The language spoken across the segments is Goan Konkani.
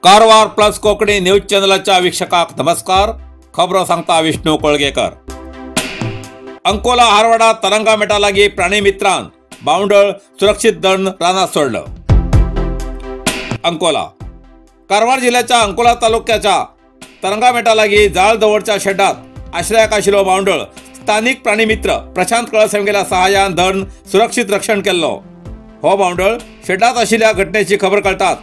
कारवार प्लस कोंकणी न्यूज चॅनलाच्या वीक्षकांक नमस्कार. खबरो सांगता विष्णू कोळगेकर. अंकोला हारवाडा तरंगा मेटा लागी प्राणी मित्रान बावंडळ सुरक्षित धरण रानात सोडलं. अंकोला कारवार जिल्ह्याच्या अंकोला तालुक्याच्या तरंगा मेटा लागी जाळ जवळच्या शेडात आश्रयाक आशिल्लो बावंडळ स्थानिक प्राणीमित्र प्रशांत कळस हेंगेल्या सहाय्यान धरण सुरक्षित रक्षण केल्लो. हो बावंडळ शेडात आशिल्ल्या घटनेची खबर कळटात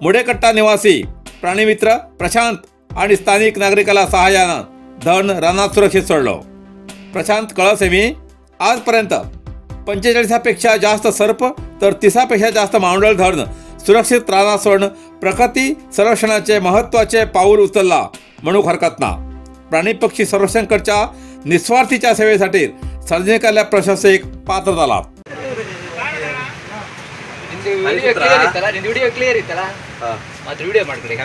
मुडेकट्टा निवासी प्राणीमित्र प्रशांत आणि स्थानिक नागरिकाला सहाय्यानं धरण रानात सुरक्षित सोडलो. प्रशांत कळस हेमी आजपर्यंत 45पेक्षा जास्त सर्प तर 30पेक्षा जास्त मावंडळ धरण सुरक्षित रानात सोडणं प्रकृती संरक्षणाचे महत्त्वाचे पाऊल उचलला म्हणून हरकत ना. प्राणी पक्षी संरक्षणकडच्या निस्वार्थीच्या सेवेसाठी सार्वजनिकाला प्रशंसेक पात्र झाला. ವಿಡಿಯೋ ಕ್ಲಿಯರ್ ಇತ್ತಲ್ಲ, ಮತ್ತೆ ವಿಡಿಯೋ ಮಾಡ್ಕೊಡಿ.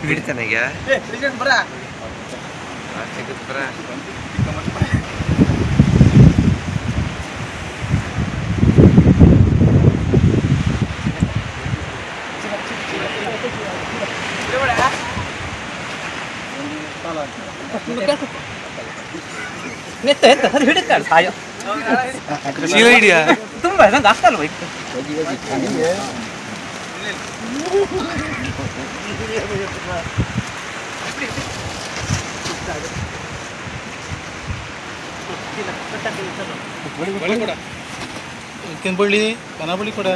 ಹಿಡಿತಾನೆ ಈಗ ತುಂಬ ನಂಗೆ ಆಗ್ತಲ್ವ ಬಳ್ಳಿ ಕನಬಳ್ಳಿ ಕೂಡ.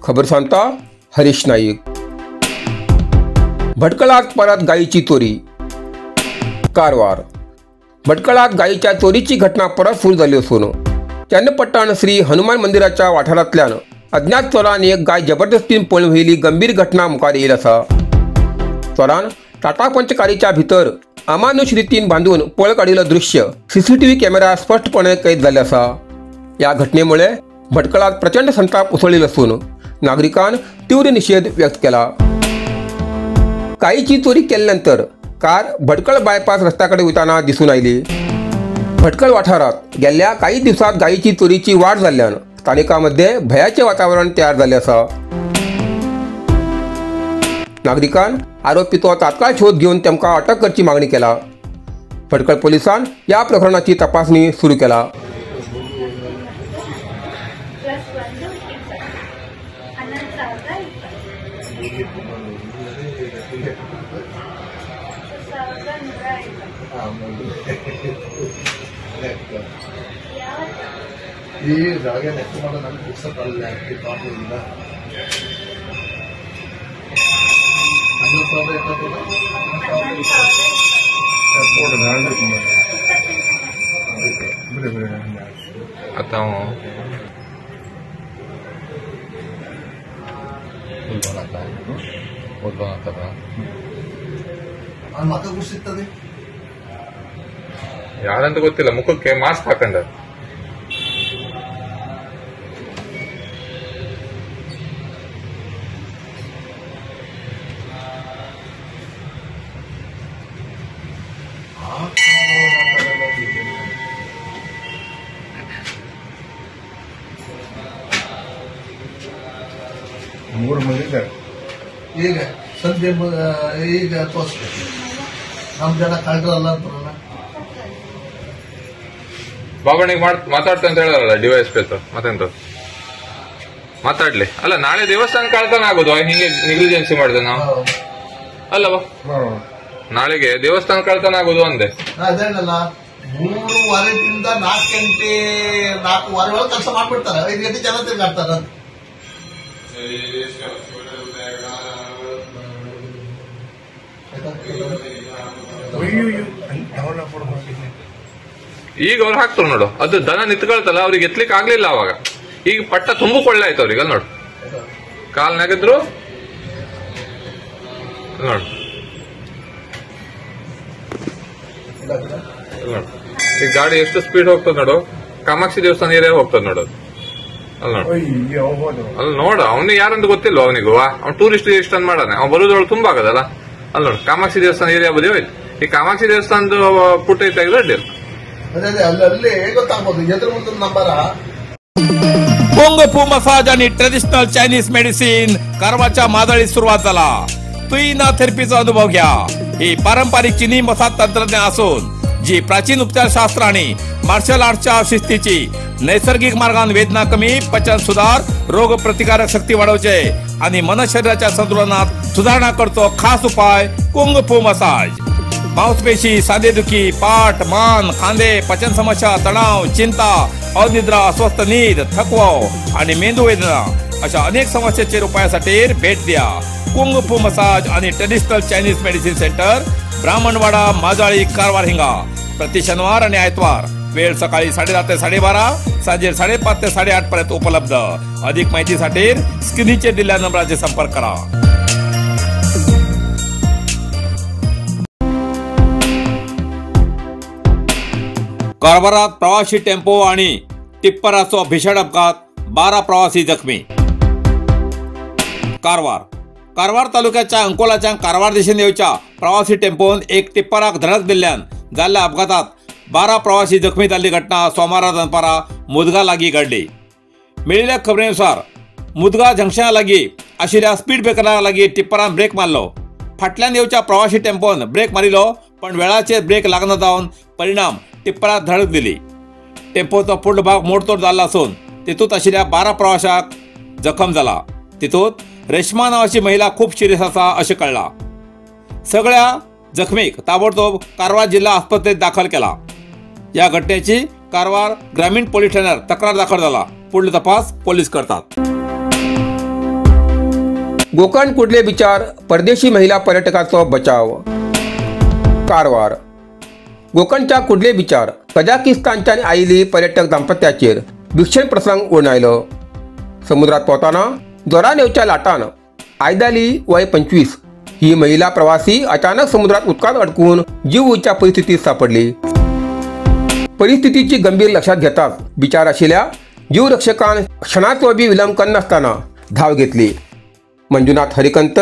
खबर सांगता हरीश नाईक. भटकळात परत गायीची चोरी. कारवार भटकळात गायीच्या चोरीची घटना परत सुरू झाली असून चन्नपट्टण श्री हनुमान मंदिराच्या वाठारांतल्यान अज्ञात चोरान एक गाय जबरदस्तीन पळून व्हेली गंभीर घटना मुखार येईल आसा. चोरान टाटा पंचकारीच्या भितर अमानुष रितीन बांदून पळ काडिल्लो दृश्य सीसीटीव्ही कॅमेरा स्पष्टपणे कैद जाल्ले आसा. ह्या घटनेमुळे भटकळात प्रचंड संताप उसळील असून नागरिकान तीव्र निषेध व्यक्त केला. गायीची चोरी केल्यानंतर कार भटकळ बायपास रस्त्याकडे वताना दिसून आयली. भटकळ वाठारात गेल्या काही दिवसात गायीची चोरीची वाढ जाल्ल्यान स्थानिकांमध्ये भयाचे वातावरण तयार जाल्लें आसा. नागरिकान आरोपीचो तात्काळ शोध घेवन तांकां अटक करची मागणी केला. भटकळ पोलिसान ह्या प्रकरणाची तपासणी सुरू केला. ಈ ಜಾಗ ಲೆಕ್ಕ ಮಾಡೋ ನನಗೆ ಪುಸ್ತಕ ಅಲ್ಲ ಕಾಣುವುದಿಲ್ಲ. ಯಾರಂತ ಗೊತ್ತಿಲ್ಲ, ಮುಖಕ್ಕೆ ಮಾಸ್ಕ್ ಹಾಕೊಂಡ. ಮೂರು ಮಂದಿ ಇದ್ದಾರೆ ಈಗ ಸಂಜೆ. ಈಗ ತೋರಿಸ್ಬೇಕು ನಮ್ಮ ಜನ ಕಳ್ಳರಲ್ಲ ಅಂತಾರಲ್ಲ. ಬಾಬಣ್ಣಿಗೆ ಮಾತಾಡ್ತಾ ಅಂತ ಹೇಳಲ್ಲ ಡಿವೈಎಸ್ಪಿ ಹತ್ರ, ಮತ್ತೆಂತ ಮಾತಾಡ್ಲಿ ಅಲ್ಲ. ನಾಳೆ ದೇವಸ್ಥಾನ ಕಳ್ತನ ಆಗೋದು ಹಿಂಗೆ ನೆಗ್ಲಿಜೆನ್ಸಿ ಮಾಡಿದೆ ನಾವು ಅಲ್ಲವಾ? ನಾಳೆಗೆ ದೇವಸ್ಥಾನ ಕಳ್ತನ ಆಗೋದು ಅಂದೆ. ಅದೇನಲ್ಲ 3:30ದಿಂದ 4 ಗಂಟೆ 4:15 ಒಳಗೆ ಕೆಲಸ ಮಾಡ್ಬಿಡ್ತಾರೆ. 5 ಗಂಟೆ ಜನ ತಿರ್ಗಾಡ್ತಾರೆ. ಈಗ ಅವ್ರು ಹಾಕ್ತಾರೆ ನೋಡು, ಅದು ದನ ನಿಂತ್ಕೊಳ್ತಲ್ಲ, ಅವ್ರಿಗೆ ಎತ್ಲಿಕ್ಕೆ ಆಗ್ಲಿಲ್ಲ ಅವಾಗ. ಈಗ ಪಟ್ಟ ತುಂಬಕೊಳ್ಳೆ ಆಯ್ತು ಅವ್ರಿಗೆ. ಅಲ್ಲಿ ನೋಡು, ಕಾಲ್ ನೆಗೆದ್ರು ನೋಡು ನೋಡು, ಈಗ ಗಾಡಿ ಎಷ್ಟು ಸ್ಪೀಡ್ ಹೋಗ್ತದ ನೋಡು. ಕಾಮಾಕ್ಷಿ ದೇವಸ್ಥಾನ ಏರಿಯಾ ಹೋಗ್ತದ ನೋಡು. ಅಲ್ಲ ಅಲ್ಲ ನೋಡು, ಅವನಿಗೆ ಯಾರಂತ ಗೊತ್ತಿಲ್ವ ಅವನಿಗೂ? ಅವ್ನು ಟೂರಿಸ್ಟ್ ಇಷ್ಟೊಂದು ಮಾಡಾನೆ, ಅವ್ನು ಬರೋದ್ರೊಳಗೆ ತುಂಬಾ ಆಗದಲ್ಲ. ಅಲ್ಲ ನೋಡು, ಕಾಮಾಕ್ಷಿ ದೇವಸ್ಥಾನ ಏರಿಯಾ ಬದಿ ಹೋಯ್ತು. ಈ ಕಾಮಾಕ್ಷಿ ದೇವಸ್ಥಾನದ ಪುಟ್ಟ ತೆಗೆದ್ರೆ ಅಡ್ಡಿಲ್ಲ. कुंग फू मसाज आणि ट्रेडिशनल चायनीज मेडिसिन कारवारच्या मादळीत सुरुवात झाला. तुईना थेरपीचा अनुभव घ्या. ही पारंपरिक चिनी मसाज तंत्रज्ञान असून जी प्राचीन उपचारशास्त्र आणि मार्शल आर्ट्सच्या शिस्तीची नैसर्गिक मार्गान वेदना कमी, पचन सुधार, रोग प्रतिकारक शक्ती वाढवचे आणि मन शरीराच्या संतुलनात सुधारणा करतो खास उपाय कुंग फू मसाज. मांसपेशी, सांधेदुखी, पाठ, मान, खांदे, पचन समस्या, तणाव, चिंता, अनिद्रा, अस्वस्थ नीद, थकवा आणि मेंदू वेदना अशा अनेक समस्येचेर उपायासाठी भेट द्या. कुंग फू मसाज आणि traditional Chinese medicine centre, Brahmanwada, Majali, Karwar हिंगा. प्रति शनिवार आणि आयतवार वेळ सकाळी 10:30 ते 12:30, सांजे 5:30 ते 8:30 पर्यंत उपलब्ध. अधिक माहितीसाठी स्क्रीनचे दिलेल्या नंबराचे संपर्क करा. कारवारात प्रवासी टेम्पो आणि टिप्पराचो भीषण अपघात, 12 प्रवासी जखमी. कारवार कारवार तालुक्याच्या अंकोलाच्या कारवार दिशेन येवच्या प्रवासी टेम्पोन एक टिप्पराक धडक दिल्ल्यान जाल्ल्या अपघातात 12 प्रवासी जखमी जाल्ली घटना सोमारा दनपारा मुदगा लागीं घडली. मेळिल्ल्या खबरेनुसार मुदगा जंक्शना लागीं आशिल्ल्या स्पीड ब्रेकरा लागीं टिप्परान ब्रेक मारलो. फाटल्यान येवच्या प्रवासी टेम्पोन ब्रेक मारिल्लो, पण वेळाचेर ब्रेक लागना जावन परिणाम टिप्पराक धडक दिली. टेम्पोचो फुडलो भाग मोडतोड जाल्लो आसून तितूंत आशिल्ल्या 12 प्रवाशांक जखम जाला. तितूंत रेश्मा नांवाची महिला खूब सिरियस आसा अशें कळ्ळां. सगळ्या जखमीक ताबडतोब कारवार जिल्हा आस्पत्रेत दाखल केला. या घटनेची कारवार ग्रामीण पोलीस ठाण्यार तक्रार दाखल जाला. पुढले तपास पोलीस करतात. गोकर्ण कुडले बिचार परदेशी महिला पर्यटकाचो बचाव. कारवार गोकर्णच्या कुडले बिचार कजाकिस्तानच्यान आयिल्ली पर्यटक दाम्पत्याचेर भीषण प्रसंग ओडून समुद्रात पोंवतना जोरान येवच्या लाटान आयदाली वय 25 ही महिला प्रवासी अचानक समुद्रात उदकांत अडकून जीव वयच्या परिस्थितीत सापडली. परिस्थितीची गंभीर लक्षात घेताच बिचार आशिल्ल्या जीवरक्षकान क्षणाचो बी विलंब करनासतना धाव घेतली. मंजुनाथ हरिकंत,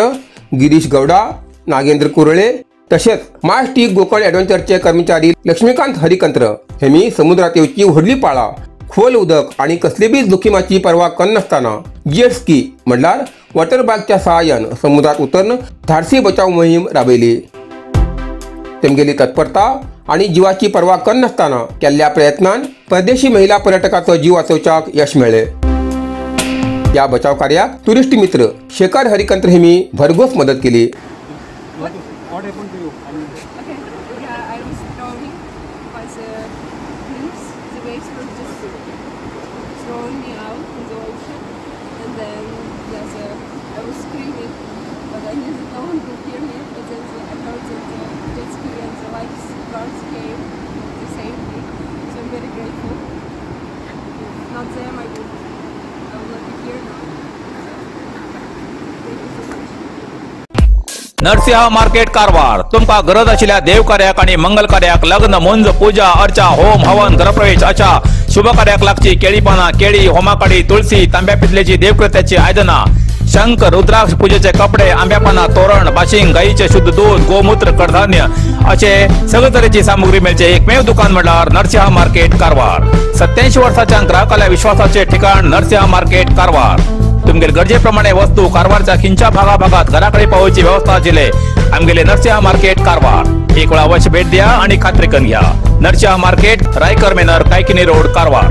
गिरीश गौडा, नागेंद्र कुरळे तसेच मास्टी गोकर्ण ॲडव्हेंचरचे कर्मचारी लक्ष्मीकांत हरिकंत्र हेमी समुद्रात येवची व्हडली पाळा, खोल उदक आणि कसली बी जोखीमाची पर्वा करनासतना जेट स्की म्हणल्यार वॉटर बागच्या सहाय्यान समुद्रात उतरून धाडसी बचाव मोहीम राबयली. तेमगेली तत्परता आणि जिवाची पर्वा करनासतना केल्ल्या प्रयत्नान परदेशी महिला पर्यटकाचो जीव वाचोवच्याक यश मेळ्ळें. या बचाव कार्याक टुरिस्ट मित्र शेखर हरिकंत्र हेमी भरघोस मदत केली. What happened to you? Okay, yeah, I was drowning by the waves. The waves were just throwing me out in the ocean, and then I was screaming, but I knew that no one could hear me. But then I heard that the jet ski and the lifeguards came and they saved me. So I'm very grateful. If not them, I would not be here now. So, thank you so much. Narasimha market Karwar तुमका गरज आशिल्ल्या देवकार्याक आणि मंगल कार्याक, लग्न, मुंज, पूजा अर्चा, होम हवन, गृहप्रवेश अशा शुभ कार्याक लागची केळी पानां, केळी, होमाकाडी, तुळसी, तांब्या पितलेची देवकृत्याची आयदनां, शंख, रुद्राक्ष, पूजेचे कपडे, आंब्या पानां, तोरण, बाशिंग, गायीचे शुद्ध दूध, गोमूत्र, कडधान्य असे सगळे तरेची सामुग्री मेळचे एकमेव दुकान म्हणल्यार नरसिंहा मार्केट कारवार. 87 वर्साच्या ग्राहकाल्या विश्वासाचे ठिकाण नरसिंहा मार्केट कारवार. तुमगेले गरजेप्रमाणे वस्तू कारवारच्या खिंच्या भागाभागात घराकडे पावोवची व्यवस्था आशिल्ले आमगेले नरसिंहा मार्केट कारवार. एक वेळा अवश्य भेट द्या आणि खात्री करून घ्या. Narasimha market, Raikar manor, Kaikini road, Karwar.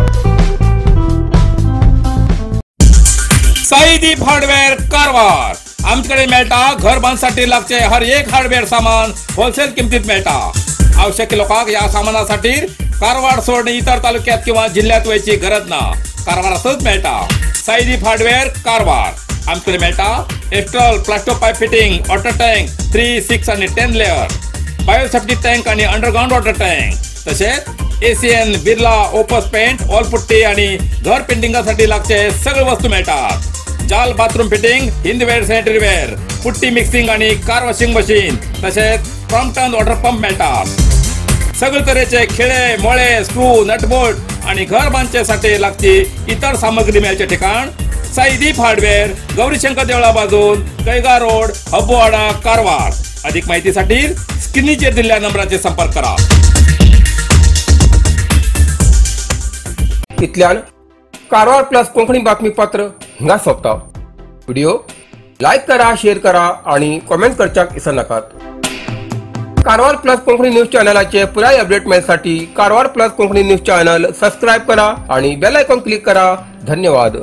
Saideep hardware Karwar. आमच्याकडे मेळटा घर बांधसाठी लागचे हर एक हार्डवेअर सामान होलसेल किमतीत मेळटा. आवश्यक लोकांक या सामानासाठी कारवार सोडून इतर तालुक्यात किंवा जिल्ह्यात वयची गरज ना, कारवारातच मेळटा. साईदीप हार्डवेअर कारवार. आमच्याकडे मेळटा Astral plasto pipe fitting, water tank 3, 6 आणि 10 लेअर, बायोसेफ्टी टँक आणि अंडरग्राऊंड वॉटर टँक, तसेच ACN, Birla Opus paint, wall putty आणि घर पेंटिंगासाठी लागचे सगळे वस्तू मिळतात. जाल bathroom fitting, Hindware sanitary ware, putty mixing आणि कार वॉशिंग मशीन, तसेच क्रॉम्प्टन वॉटर पंप मिळतात. सगळे तरेचे खिळे, मोळे, स्क्रू, नटबोल्ट आणि घर बांधच्यासाठी लागती इतर सामग्री मेळचे ठिकाण साईदीप हार्डवेअर, गौरीशंकर देवळा बाजून, कैगा रोड, हब्बोवाडा, कारवार. अधिक माहितीसाठी स्क्रीनीचेर दिल्ल्या नंबराचेर संपर्क करा. इतल्यान कारवार प्लस कोंकणी बातमीपत्र हिंगा सोंपता. व्हिडिओ लायक करा, शेअर करा आणि कॉमेंट करच्याक विसरनाकात. कारवार प्लस कोंकणी न्यूज चॅनलाचे पुराय update मेळसाठी Karwar plus Konkani news channel subscribe करा आणि बेल आयकॉन क्लिक करा. धन्यवाद.